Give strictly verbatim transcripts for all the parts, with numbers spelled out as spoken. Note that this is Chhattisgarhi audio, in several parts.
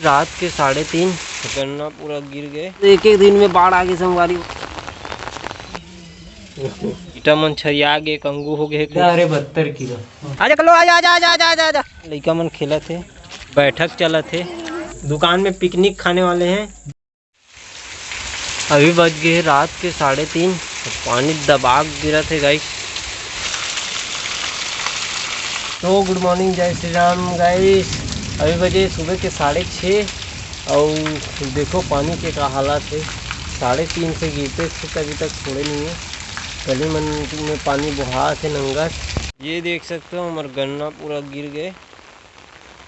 रात के साढ़े तीन, गन्ना पूरा गिर गए। एक एक दिन में बाढ़ आ गई संगवारी। ईटा मन छरिया गे, कंगू हो गए। अरे बत्तर किलो। आजा कल्लू, आजा, आजा, आजा, आजा, आजा, आजा। लइका मन खेलत हे, बैठक चलत हे, दुकान में पिकनिक खाने वाले हैं। अभी बज गए हे रात के साढ़े तीन, पानी दबा के गिरत हे गाइस। तो गुड मॉर्निंग, जय श्री राम गाइस। अभी बजे सुबह के साढ़े छः, और देखो पानी के का हालत है। साढ़े तीन से गिरते थे, अभी तक छोड़े नहीं है। गली मन में पानी बोहात हे नंगत। ये देख सकते हो, हमार गन्ना पूरा गिर गए,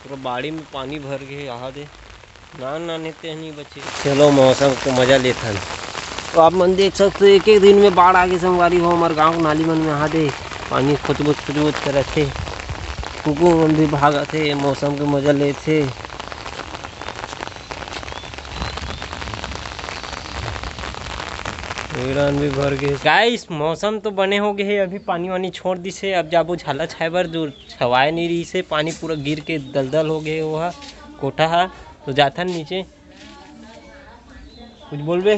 पूरा बाड़ी में पानी भर गए। यहाँ दे नान नान हे, तेह नहीं बचे। चलो, मौसम के मजा लेथन। तो आप मन देख सकते हो, एक एक दिन में बाढ़ आगे संगवारी हो, हमारे गांव के नाली मन में यहाँ दे पानी खुचबुच खुचबुच करत हे। कुकुर मन भी भागत हे, मौसम के मजा लेत हे। एरान भी भर गए। गाइस, मौसम तो बने हो गए हे, अभी पानी वानी छोड़ दिस हे। अब जाबो झाला छाए बर, जो छवाए नहीं रही से, पानी पूरा गिर के दलदल हो गए वो हा, कोठा हा। तो जाथन नीचे, कुछ बोलबे?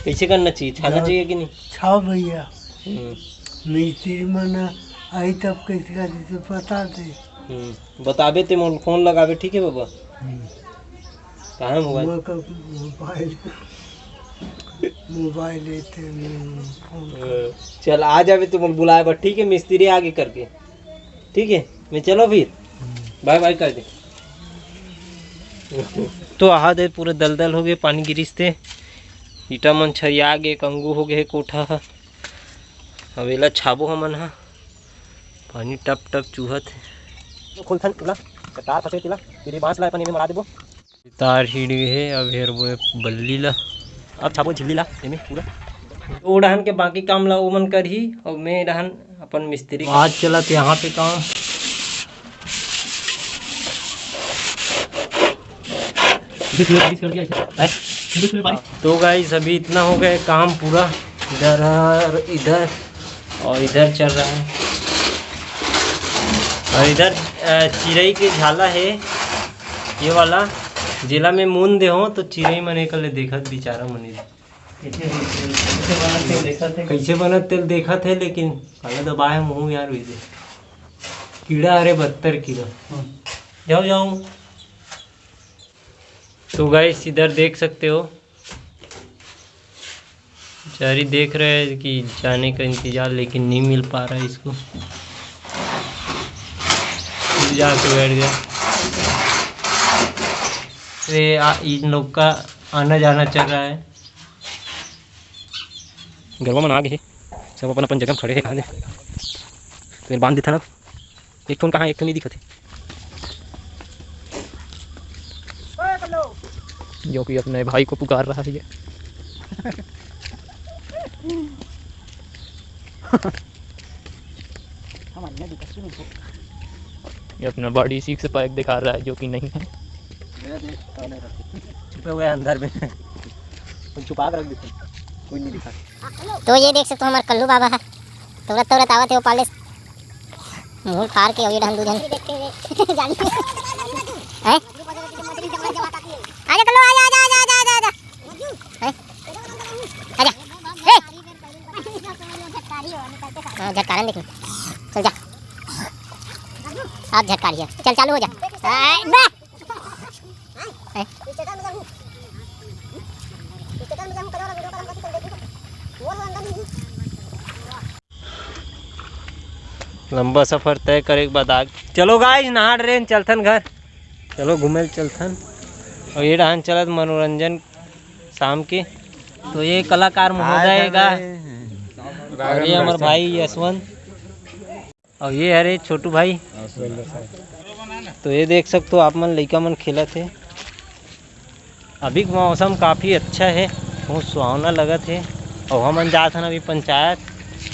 कैसे करना चाहिए, छाना जा-, चाहिए कि नहीं? छाओ भैया। हम्म। मिस्त्री मन आई तब कैसे करते तो बता दे। हम्म, बताबे ते मोल फोन लगाबे, ठीक है बाबा? हम्म। कहाँ है मोबाइल? मोर का मोबाइल, मोबाइल लेते हैं, फोन कर। चल, आ जाबे ते मोल बुलाए बर, ठीक है, मिस्त्री आगे करके, ठीक है, मैं चलो फिर, हम्म। बाय बाय कर दे। तो आहा दे, पूरे दलदल हो गए, पानी गिरिस ते, ईटा मन छरिया गे, कंगू हो गए कोठा ह। अब एला छाबो हमन ह, पानी टप टप चूहत हे। खोलथन ओला, तार फंसे तेला, फिर ये बांस ला अपन एमे मरा देबो। तार हिड़ गे हे, अब हेरबो ए बल्ली ला, अब छाबो झिल्ली ला एमे पूरा। ओ डहन के बाकी काम ला ओमन करही, और मैं डहन अपन मिस्त्री। आज चलत यहाँ पे काम। तो गाइस, अभी इतना हो गया काम पूरा, इधर और इधर और इधर चल रहा है। और इधर, अ, चिरई के झाला है ये वाला, जेला में मूंद दे हो तो चिरई मन एकर ले देखत बेचारा मन। कैसे बनत तेल देखत है, लेकिन काला दबाए मुंह यार, वैसे कीड़ा, अरे बत्तर कीड़ा। जाओ, जाओ। तो गाइस, इधर देख सकते हो, बेचारी देख रहे हैं कि जाने का इंतजार, लेकिन नहीं मिल पा रहा है इसको। जाके बैठ गया। ये आ, इन लोग का आना जाना चल रहा है। गरवा मन आ गए, सब अपन अपन जगह में खड़े हैं। कहाँ दे? तो ये बांध देता ना। एक ठो कहाँ, एक ठो नहीं दिखत है, जो कि अपने भाई को पुकार रहा है ये। ये अपना बॉडी सिक्स पैक दिखा रहा है, जो कि नहीं है। छुपे हुए हैं अंदर में। छुपा के रख देते, कोई नहीं दिखा। तो ये देख सकते हो, हमारे कल्लू बाबा है, तौरत तौरत आवत है वो पाले। मुंह फाड़ के, और ये डहन दू जन। हैं? आजा कल्लू, आजा, आजा, आजा। हैं? आजा। ए! हाँ, झटकारन देखिए। चल जा। आप झटकारिए। चल, चालू हो जा। ए, बे! ए। लंबा सफर तय करे के बाद आ, चलो गाइस, नहा डरेन, चलथन घर। चलो घूमे ल चलथन। और ये डहन चलत मनोरंजन शाम के। तो ये कलाकार महोदय गा, और ये हमारे भाई यशवंत, और ये हरे छोटू भाई। तो ये देख सकते हो आप मन, लइका मन खेलत हे। अभी के मौसम काफ़ी अच्छा है, बहुत सुहावना लगत है। और हमन जात हन अभी पंचायत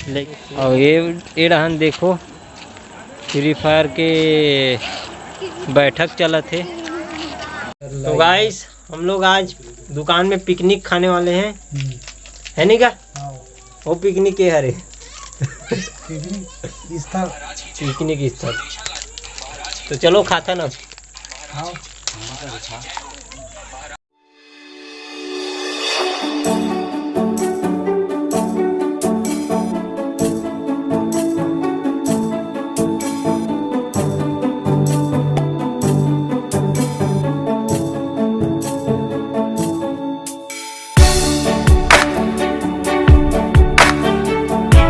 ले, और ये, ये डहन देखो, फ्री फायर के बैठक चलत है। तो गाइस, हम लोग आज दुकान में पिकनिक खाने वाले हैं, हम्म। है नहीं का? हाँ। वो पिकनिक के हरे। पिकनिक स्थल। पिकनिक स्थल। तो चलो खाता ना। हाँ। अच्छा।